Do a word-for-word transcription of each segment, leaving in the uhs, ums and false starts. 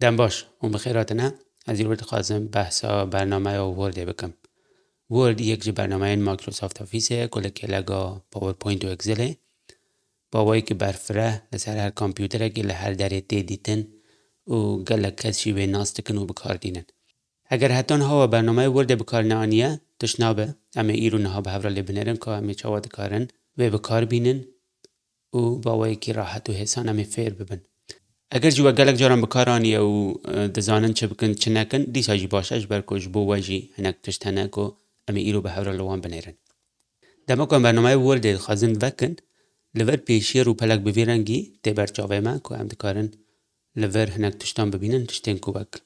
Dem baş û bi xêr hatine. Ez îro dixwazim behsa bernameya Wordê bikim. Word yek ji bernameyên Microsoft Office ye ku li kêleka PowerPoint û Excelê. Bi awayekî berfireh li ser her kompûterekê li her derê tê dîtin û gelek kes jî wê nas dikin û bi kar tînin. Eger heta niha we bernameyê Wordê bi kar neaniye, tişt nabe. Em ê îro niha bi hev re lê binêrin ku em ê çawa dikarin wê bi kar bînin û bi awayekî rahet û hêsan em ê fêr bibin. Eger jî we gelek caran bi kar aniye û, e, dizanin çi bikin, çi nekin, dîsa jî baş e, ji ber ku ji bo we jî hinek tişt hene ku em ê îro bi hev re li wan binêrin. Dema ku em bernameyê Wordê dixwazin vekin, li vir pêşiyê rûpelek bi vî rengî tê ber çavê me ku em dikarin li vir hinek tiştan bibînin, tiştên ku wek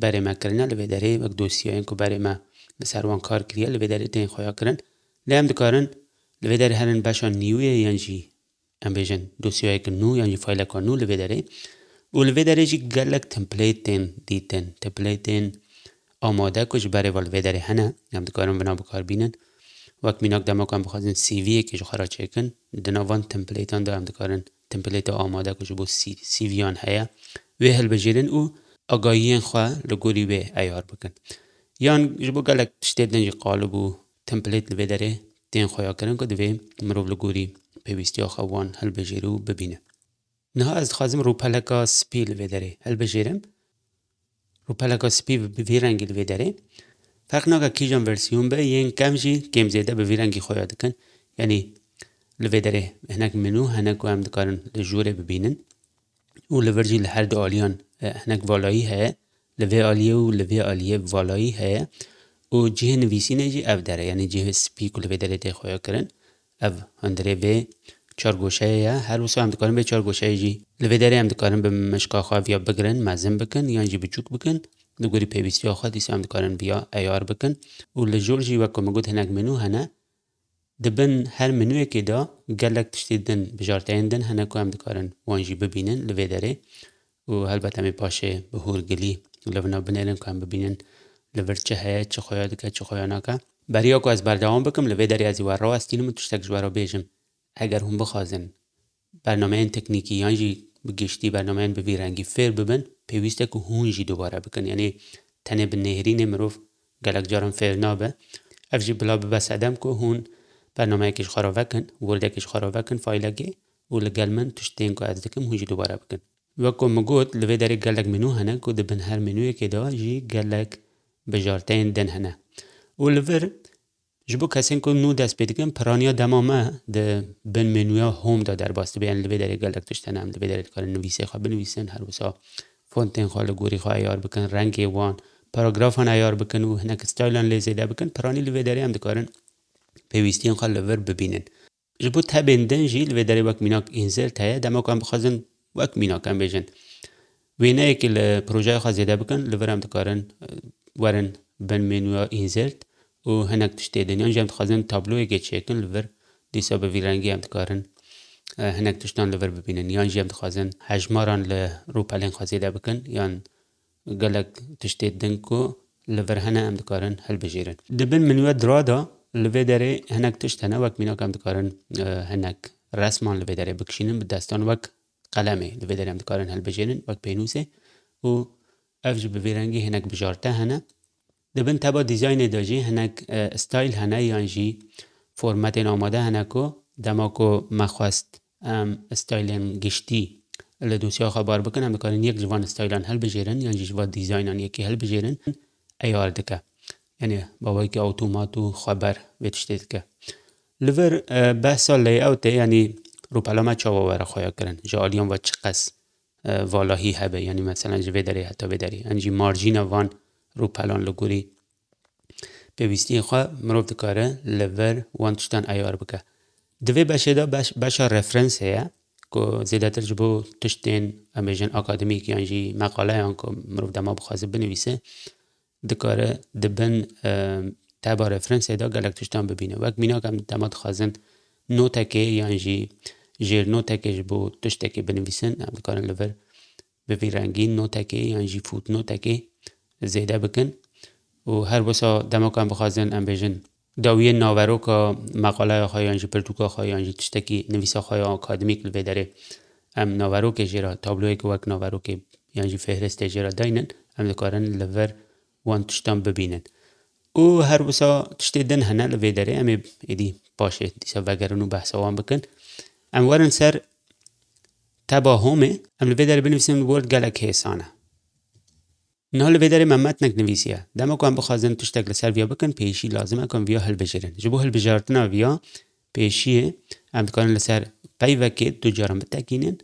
berê me kirine li vê derê, wek dosyayên ku berê me li ser wan kar kiriye, li vê derê tên xuya kirin. Lê em dikarin li vê derê herin beşa nîwê yan jî, em bêjin, dosyayeke nû yan jî fayleka nû li vê derê. Û li vê derê jî gelek template tên dîtin, template tên amade ku ji berê ve li vê derê hene, em dikarin vina bi kar bînin. Wek mînak, dema ku em bixwazin C V'yekê ji xwe re çêkin, di nav van templatean de em dikarin template amade ku ji bo C-, C V'yan heye, wê hilbijêrin û agahiyên xwe li gorî wê eyar bikin. Yan ji bo gelek tiştê din jî qalib û template li vê derê tên xuya kirin ku divê mirov li gorî pêwîstiya xwe wan hilbijêre û bibîne. Niha ez dixwazim rûpeleka spî li vê derê hilbijêrim. Rûpeleka spî bi vî rengî li vê derê. Ferq nake kîjan versiyon be, yên kem jî kêm zêde bi vî rengî xuya dikin. Yanî li vê derê hinek menû hene ku em dikarin li jorê bibînin. Û li vir jî li her du aliyan, e, hinek valayî heye. Li vê aliyê û li vê aliyê valayî heye. Û cihê nivîsînê jî ev der e. Yanî cihê spî ku li vê derê tê xuya kirin. Ev hundirê vê çar goşeyê ye. Her wisa em dikarin vê çar goşeyê jî li vê derê em dikarin bi mişka xwe viya bigirin, mezin bikin yan jî biçûk bikin. Li gorî pêwîstiya xwe dîsa em dikarin viya eyar bikin. Û li jor jî wek ku min got hinek menû hene. Di bin her menûyekê de gelek tiştê din, bijarteyên din hene ku em dikarin wan jî bibînin li vê derê. Û helbet em ê paşê bi hûrgilî li vina binêrin ku em bibînin li vir çi heye, çi xuya dike, çi xuya nake. Beriya ku ez berdewam bikim, li vê derê ez ê we rawestînim û tiştek ji we re bêjim. Eger hûn bixwazin bernameyên teknîkî yan jî bi giştî bernameyên bi vî rengî fêr bibin, pêwîst e ku hûn jî dubare bikin. Yanî tenê bi nêrînê mirov gelek caran fêr nabe. Ev jî bila bibe sedem ku hûn bernameyekê ji xwe re vekin, Wordekê ji xwe re vekin, faylekê û li gel min tiştên ku ez dikim hûn jî dubare bikin. Wek ku min got, li vê derê gelek menû hene ku di bin her menûyekê de jî gelek bijarteyên din hene. Û li vir ji bo kesên ku nû dest pê dikin, piraniya dema me di bin menûya Home de derbas dibe, yanî li vê derê gelek tişt hene, em li vê derê dikarin nivîsê xwe binivîsin, her wisa fontên xwe li gorî xwe eyar bikin, rengê wan, paragrafan eyar bikin û hinek stylan lê zêde bikin, piranî li vê derê em dikarin pêwîstiyên xwe li vir bibînin. Ji bo tebên din jî li vê derê wek mînak insert heye. Dema ku em bixwazin wek mînak em bêjin wêneyekê li projeya xwe zêde bikin, li vir em dikarin, e, werin bin menûya insert û hinek tiştê din. Yan jî em dixwazin tabloyekê çêkin li vir, dîsa bi vî rengî em dikarin, e, hinek tiştan li vir bibînin. Yan jî em dixwazin hejmaran li rûpelên xwe zêde bikin, yan gelek tiştê din ku li vir hene em dikarin hilbijêrin. Di bin menûya dra de li vê derê hinek tişt hene, wek mînak em dikarin, e, hinek resman li vê derê bikişînin bi destan wek qelemê. Li vê derê em dikarin hilbijêrin wek pênûsê û ev jî bi vî rengî hinek bijarte hene. Di bin teba dîzaynê de jî hinek, e, style hene yan jî formatên amade hene ku dema ku me xwest em stylên giştî li dosya xwe bar bikin, em dikarin yek ji van stylan hilbijêrin yan jî ji van dîzaynan yekê hilbijêrin, eyar dike. Yanî bi awayekî awtomat û xweber vê tiştê dike. Li vir, e, behsa layoutê, yanî rûpela me çawa were xuya kirin, ji aliyan ve çiqas, e, valahî hebe, yanî meselen ji vê derê heta vê derê, yan jî marjîna van rûpelan li gorî pêwîstiyên xwe mirov dikare li vir wan tiştan eyar bike. Di vê beşê de beş, beşa reference heye ku zêdetir ji bo tiştên, em bêjin, akademîk yan jî meqaleyan ku mirov dema bixwaze binivîse, dikare di bin, e, teba reference de gelek tiştan bibîne. Wek mînak em dema dixwazin notekê yan jî jêrnotekê ji bo tiştekê binivîsin, em dikarin li vir bi vî rengî notekê yan jî footnotekê zêde bikin. Û her wisa dema ku em bixwazin, em bêjin, dawiyê naveroka meqaleya xwe yan jî pirtûka xwe yan jî tiştekî nivîsa xwe ya akademîk li vê derê em naverokê jê re, tabloyeke wek naverokê yan jî fêhristê jê re daynin, em dikarin li vir wan tiştan bibînin. Û her wisa tiştê din hene li vê derê, em ê êdî paşê dîsa vegerin û behsa wan bikin. Em werin ser teba Home, em li vê derê binivîsin Word gelek hêsan e. Niha li vê derê me metnek nivîsiye. Dema ku em bixwazin tiştek li ser viya bikin, pêşî lazim e ku em viya hilbijêrin. Ji bo hilbijartina viya pêşiyê em dikarin li ser peyvekê du caran bitekînin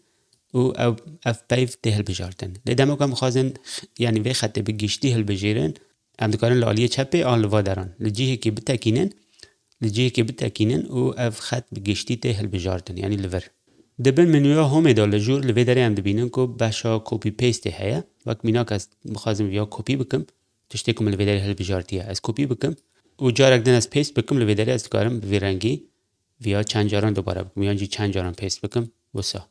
û ew, ev peyv tê hilbijartin. Lê dema ku em bixwazin, yanî vê xetê bi giştî hilbijêrin, em dikarin li aliyê çepê an li va deran li cihekê bitekînin, li cihekê bitekînin û ev xet bi giştî tê hilbijartin, yanî li vir. Di bin menûya Homeê de li jûr li vê derê em dibînin ku beşa copy paste heye. Wek mînak ez bixwazim viya kopî bikim, tiştê ku min li vê derê hilbijartiye, ez kopî bikim û carek din ez paste bikim, li vê derê ez dikarim bi vî rengî viya çend caran dubare bikim, yan jî çend caran paste bikim, wisa.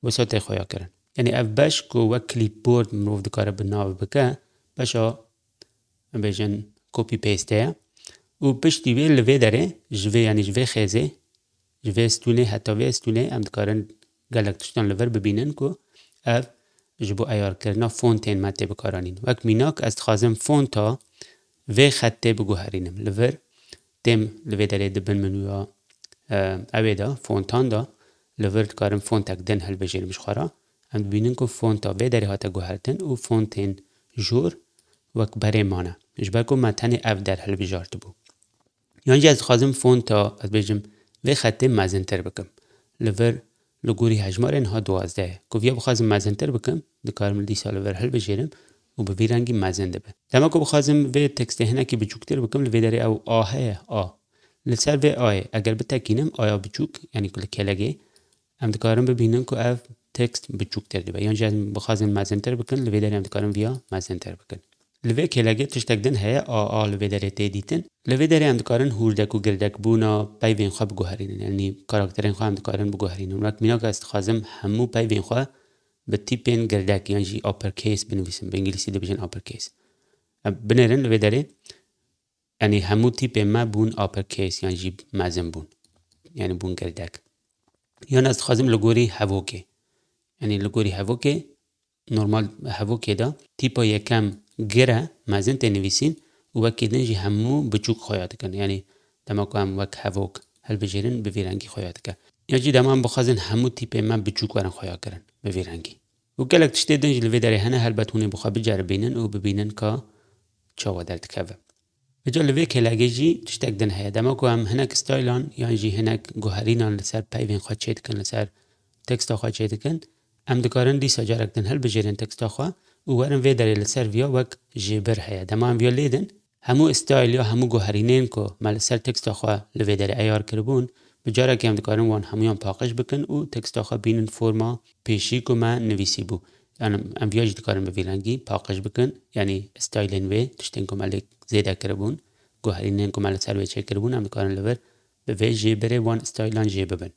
Wisa tê xuya kirin. Yanî ev beş ku wek clipboard mirov dikare bi nav bike, beşa, em bêjin, copy paste ye. Û piştî wê li vê derê ji vê, yanî ji vê xêzê, ji vê stûnê heta vê stûnê em dikarin gelek tiştan li vir bibînin ku ev ji bo eyarkirina fontên me tê bikaranîn. Wek mînak ez dixwazim fonta vê xetê biguherînim. Li vir têm li vê derê di bin menûya, e, ew ê de, fontan de, li vir dikarim fontek din hilbijêrim ji xwe re. Em dibînin ku fonta vê derê hate guhertin û fontên jor wek berê mane. Ji ber ku me tenê ev der hilbijartibû. Yan jî ez dixwazim fonta, ez bêjim, vê xetê mezintir bikim. Li vir li gorî hejmarê niha duwazdeh ye. Ku viya bixwazim mezintir bikim, dikarim dîsa li vir hilbijêrim û bi vî rengî mezin dibe. Dema ku bixwazim vê tekstê hinekî biçûktir bikim, li vê derê ew A heye, A. Li ser vê Ayê eger bitekînim, Aya biçûk, yanî ku li kêlegê, em dikarin bibînin ku ev tekst biçûktir dibe. Yan jî em bixwazin mezintir bikin, li vê derê em dikarin viya mezintir bikin. Li vê kêlegê tiştek din heye, A A li vê derê tê dîtin. Li vê derê em dikarin hûrdek û girdekbûna peyvên xwe biguherînin, yanî karakterên xwe em dikarin biguherînin. Wek mînak ez dixwazim hemû peyvên xwe bi tîpên girdek yan jî uppercase binivîsim. Bi îngilîsî dibêjin uppercase. Em binêrin li vê derê, yanî hemû tîpên me bûn uppercase yan jî mezin bûn. Yanî bûn girdek. Yan ez dixwazim li gorî hevokê. Yanî li gorî hevokê, normal hevokê de tîpa yekem gir e, mezin tê nivîsîn û wekî din jî hemû biçûk xuya dikin. Yanî dema ku em wek hevok hilbijêrin, bi vî rengî xuya dike. Ya jî dema em bixwazin hemû tîpên me biçûk werin xuya kirin, bi vî rengî. Û gelek tiştê din jî li vê derê hene, helbet hûn ê bi xwe biceribînin û bibînin ka çawa derdikeve. Îcar li vê kêlegê jî tiştek din heye. Dema ku em hinek stylan yan jî hinek guherînan li ser peyvên xwe çêdikin, li ser teksta xwe çêdikin, em dikarin dîsa carek din hilbijêrin teksta xwe û werin vê derê li ser viya wek jêbir heye. Dema em viya lêdin, hemû style ya hemû guherînên ku me li ser teksta xwe li vê derê eyar kiribûn, bi carekê em dikarin wan hemûyan paqij bikin û teksta xwe bînin forma pêşî ku me nivîsîbû. Yanî em viya jî dikarin bi vî rengî paqij bikin. Yanî stylên wê, tiştên ku me lê zêde kiribûn, guherînên ku me li ser wê çêkiribûn, em dikarin li vir bi vê jêbirê wan stylan jê bibin.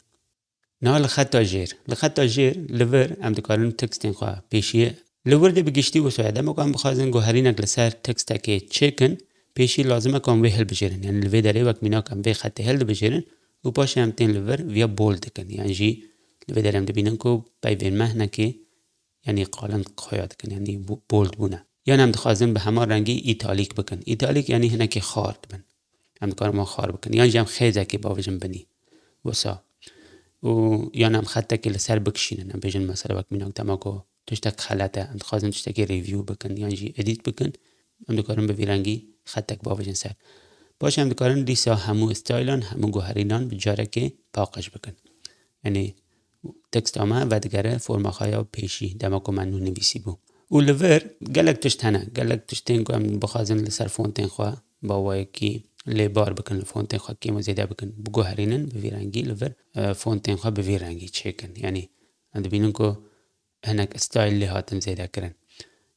Niha li xeta jêr. Li xeta jêr, li vir em dikarin tekstên xwe pêşiyê. Li Wordê bi giştî wisa ye. Dema ku em bixwazin guherînek li ser tekstekê çêkin, pêşî lazim e ku em wê hilbijêrin. Yanî li vê derê wek mînak em vê xetê hildibijêrin û paşê em tên li vir viya bold dikin. Yan jî li vê derê em dibînin ku peyvên me hinekê, yanî qalind xuya dikin, yanî bo-, bold bûne. Yan em dixwazin bi heman rengî îtalîk bikin. Îtalîk yanî hinekî xar dibin. Em dikarin wan xar bikin. Yan jî em xêzekê bavêjin binî. Wisa. Û yan em xetekê li ser bikişînin. Em bêjin mesela wek mînak dema ku tiştek xelet e. Em dixwazin tiştekê review bikin yan jî edît bikin. Em dikarin bi vî rengî xetek bavêjin ser. Paşê em dikarin dîsa hemû stylan, hemû guherînan bi carekê paqij bikin. Yanî teksta me vedigere forma xwe ya pêşî, dema ku me nû nivîsîbû. Û li vir gelek tişt hene, gelek tiştên ku em bixwazin li ser fontên xwe, bi awayekî lêbar bikin, li fontên xwe kêm û zêde bikin, biguherînin bi vî rengî li vir, e, fontên xwe bi vî rengî çêkin. Yanî em dibînin ku hinek style lê hatin zêde kirin.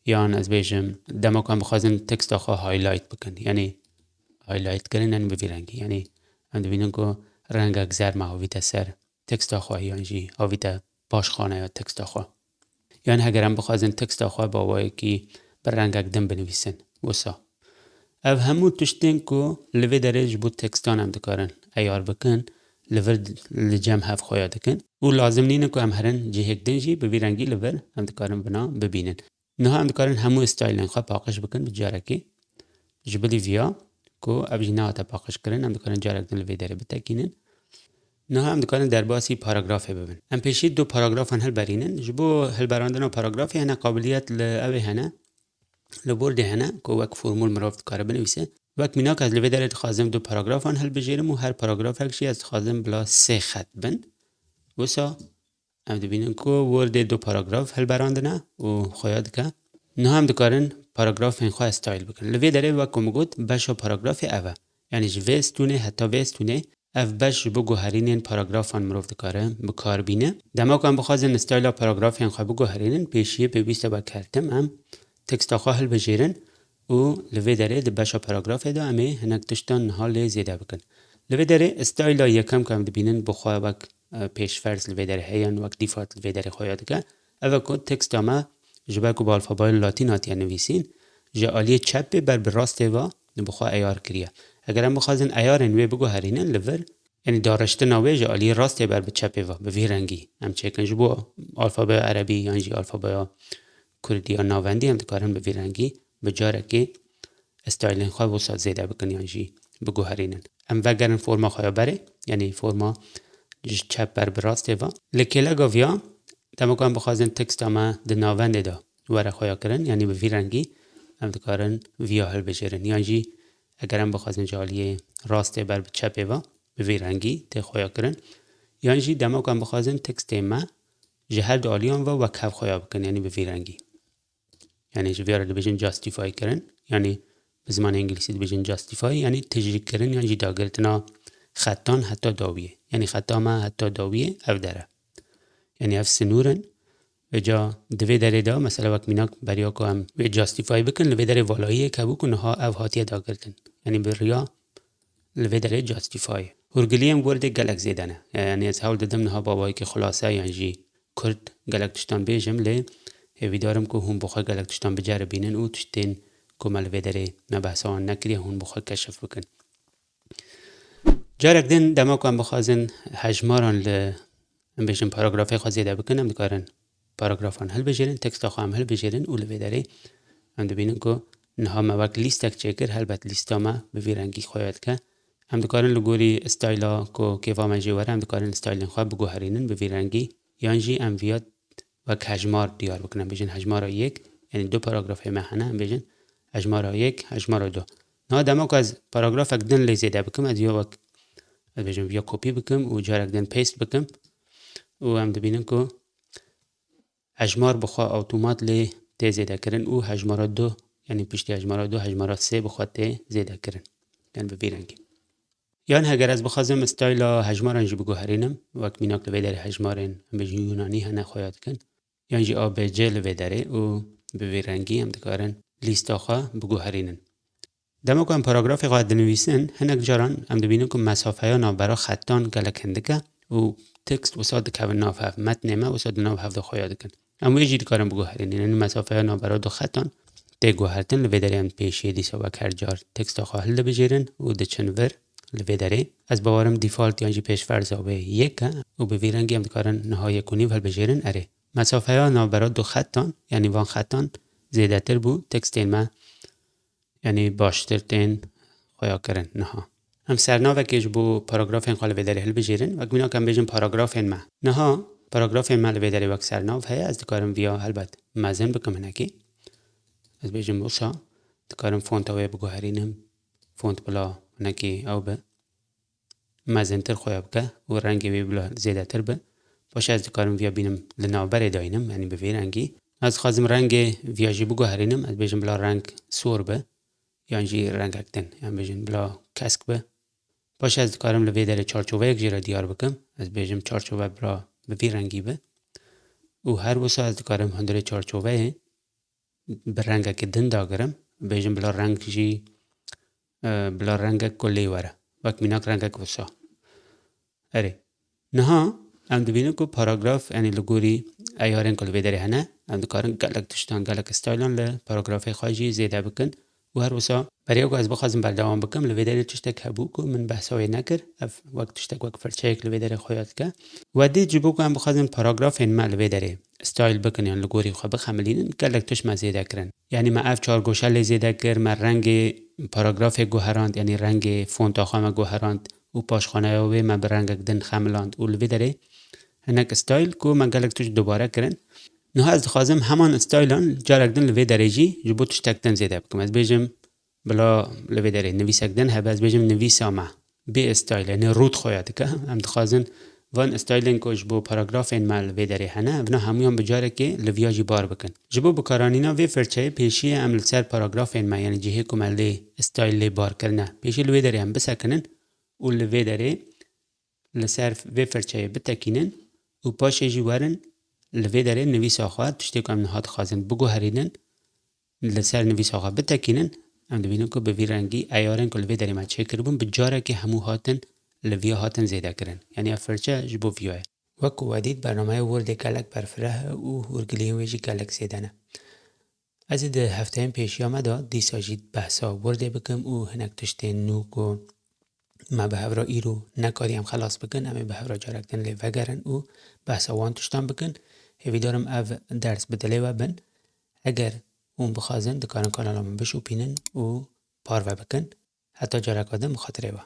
Yan ez bêjim, dema ku em bixwazin teksta xwe highlight bikin, yanî highlight kirin, yanî bi vî rengî. Yanî em dibînin ku rengek zerma avîte ser teksta xwe yan jî avîte paşxaneya teksta xwe. Yan heger em bixwazin teksta xwe bi awayekî bi rengek din binivîsin, wisa. Ev hemû tiştên ku li vê derê ji bo tekstan em dikarin eyar bikin, li vir li cem hev xweya dikin û lazim nîne ku em herin cihêk din jî bi vî rengî li vir em dikarin vina bibînin. Niha em dikarin hemû stylên xwe paqij bikin bi carekê. Ji bilî viya ku ev jî nehate paqij kirin, em dikarin carek din li vê derê bitekînin. Niha em dikarin derbasî paragrafê bibin. Em pêşî du paragrafan hilberînin. Ji bo hilberandina paragrafê hene qabiliyet li ew ê hene, li Wordê hene ku wek formûl mirov dikare binivîse. Wek mînak ez li vê derê dixwazim du paragrafan hilbijêrim û her paragrafek jî ez dixwazim bila sê xet bin. Wisa em dibînin ku Wordê du paragraf hilberandine û xweya dike. Niha em dikarin paragrafên xwe style bikin. Li vê derê wek ku min got, beşa paragrafê ev e. Yanî ji vê stûnê heta vê stûnê ev beş ji bo guherînên paragrafan mirov dikare bi kar bîne. Dema ku em bixwazin styla paragrafên xwe biguherînin, pêşiyê pêwîst e wek her tim em teksta xwe hilbijêrin û li vê derê di beşa paragrafê de em ê hinek tiştan niha lê zêde bikin. Li vê derê styla yekem ku em dibînin bi xwe wek, e, pêşferz li vê derê heye yan wek default li vê derê xweya dike, ev e ku teksta me ji ber ku bi alfabeya latîn hatiye nivîsîn, ji aliyê çepê ber bi rastê ve bi xwe eyar kiriye. Eger em bixwazin eyarên wê biguherînin li vir, yanî dariştina wê ji aliyê rastê ber bi çepê ve bi vî rengî em çêkin. Ji bo alfabeya erebî yan jî alfabeya kurdî ya navendî em dikarin bi vî rengî bi carekê stylên xwe wisa zêde bikin yan jî biguherînin. Em vegerin forma xwe ya berê, yanî forma ji çep ber bi rastê ve. Li kêlega viya, dema ku em bixwazin teksta me di navendê de were xweya kirin, yanî bi vî rengî em dikarin viya hilbijêrin. Yan jî eger em bixwazin ji aliyê rastê ber bi çepê ve bi vî rengî tê xweya kirin. Yan jî dema ku em bixwazin tekstê me ji her du aliyan ve wek hev xweya bikin, yanî bi vî rengî. Yanî ji vê re dibêjin justify kirin, yanî bi zimanê îngilîsî dibêjin justify, yanî tijî kirin yan jî dagirtina xetan heta dawiyê. Yanî xeta me heta dawiyê ev der e. Yanî ev sinûr in. Vêca di vê derê de, mesela wek mînak beriya ku em wê justify bikin, li vê derê valayiyek hebû ku niha ev hatiye dagirtin. Yanî bi riya li vê derê justify. Hûrgiliyên Wordê gelek zêde ne. Yanî ez hewl didim niha bi awayekî xulase yan jî kurt gelek tiştan bêjim, lê hêvîdar im ku hûn bi xwe gelek tiştan biceribînin û tiştên ku me li vê derê me behsa wan nekiriye, hûn bi xwe keşif bikin. Carek din dema ku em bixwazin hejmaran li, em bêjin, paragrafê xwe zêde bikin, em dikarin paragrafan hilbijêrin, teksta xwe em hilbijêrin û li vê derê em dibînin ku niha me wek lîstek çêkir, helbet lîsta me bi vî rengî xweya dike. Em dikarin li gorî styla ku kêfa me jê were, em dikarin stylên xwe biguherînin bi vî rengî, yan jî em viya wek hejmar diyar bikin. Em bêjin hejmara yek, yanî du paragrafê me hene, em bêjin hejmara yek, hejmara du. Niha dema ku ez paragrafek din lê zêde bikim, ez ya wek, ez bêjim, viya kopî bikim û carek din paste bikim û em dibînin ku hejmar bi xwe awtomat lê tê zêdekirin û hejmara du, yanî piştî hejmara du, hejmara sê bi xwe tê zêdekirin. Yanî bi vî rengî. Yan heger ez bixwazim styla hejmaran jî biguherînim, wek mînak li vê derê hejmarên, em bêjin, Yunanî hene xweya dikin, yan jî A B C li vê derê û bi vî rengî em dikarin lîsta xwe biguherînin. Dema ku em paragrafê xwe dinivîsin, hinek caran em dibînin ku mesafeya navbera xetan gelek hindik e û tekst wisa dikevin nav hev, metnê me wisa di nav hev de xweya dikin. Em wê jî dikarin biguherînin, yanî mesafeya navbera du xetan tê guhertin, li vê derê em pêşiyê dîsa wek her car teksta xwe hildibijêrin û diçin vir li vê derê. Ez bawerim default yan jî pêşferza wê yek e û bi vî rengî em dikarin niha yek û nîv hilbijêrin. Erê, mesafeya navbera du xetan, yanî van xetan zêdetir bû, tekstên me, yanî baştir tên xweya kirin niha. Em sernavekê ji bo paragrafên xwe li vê derê hilbijêrin. Wek mînak em bêjin paragrafên me. Niha paragrafên me li vê derê wek sernav heye. Ez dikarim viya helbet mezin bikim hinekî. Ez bêjim wisa, dikarim fonta wê biguherînim. Font bila hinekî ew be. Mezintir xweya bike û rengê wê bila zêdetir be. Paşê ez dikarim viya bînim li navberê dayînim, yanî bi vî rengî. Ez dixwazim rengê viya jî biguherînim, ez bêjim bila reng sor be, yan jî rengek din, yan bêjin bila kesk be. Paşê ez dikarim li vê derê çarçoveyek jê re diyar bikim, ez bêjim çarçove bila bi vî rengî be. Û her wisa ez dikarim hundirê çarçoveyê bi rengekî din dagirim, bêjim bila reng jî, e, bila rengek ku lê were. Wek mînak rengek wisa. Erê. Niha em dibînin ku paragraf, yanî li gorî eyarên ku li vê derê hene, em dikarin gelek tiştan, gelek stylan li paragrafê xwe jî zêde bikin Û her wisa beriya ku ez bixwazim berdewam bikim, li vê derê tiştek hebû ku min behsa wê nekir. Ev wek tiştek, wek firçeyek li vê derê xuya dike. We dît ji bo ku em bixwazin paragrafên me li vê derê style bikin yan li gorî xwe bixemilînin, gelek tişt me zêde kirin. Yanî me ev çar goşe lê zêde kir, me rengê paragrafê guherand, yanî rengê fonta xwe me guherand û paşxaneya wê me bi rengek din xemiland û li vê derê hinek style ku me gelek tişt dubare kirin. Niha ez dixwazim heman stylan carek din li vê derê jî ji bo tiştek din zêde bikim. Ez bêjim bila li vê derê nivîsek din hebe, ez bêjim nivîsa me bê style, yanî rût xuya dike. Em dixwazin van stylên ku ji bo paragrafên me li vê derê hene, evna hemûyan bi carekê li viya jî bar bikin. Ji bo bikaranîna vê firçeyê pêşî ye em li ser paragrafên me, yanî cihê ku me lê style lê bar kirine, pêşî li wê derê em bisekinin û li vê derê li ser vê firçeyê bitekînin û paşê jî werin li vê derê nivîsa xwe, tiştê ku em niha dixwazin biguherînin, li ser nivîsa xwe bitekînin, em dibînin ku bi vî rengî eyarên ku li vê derê me çêkiribûn bi carekê hemû hatin li viya hatin zêde kirin. Yanî ev firçe ji bo viya ye. Wek ku we dît, bernameya Wordê gelek berfireh e û hûrgiliyên wê jî gelek zêde ne. Ez ê di hefteyên pêşiya me de dîsa jî behsa Wordê bikim û hinek tiştên nû ku me bi hev re îro nekarî em xelas bikin, em ê bi hev re carek din lê vegerin û behsa wan tiştan bikin. Hêvîdar im ev ders bi dilê we bin. Eger hûn bixwazin, dikarin kanala min bişopînin û parve bikin. Heta careka din bi xatirê we.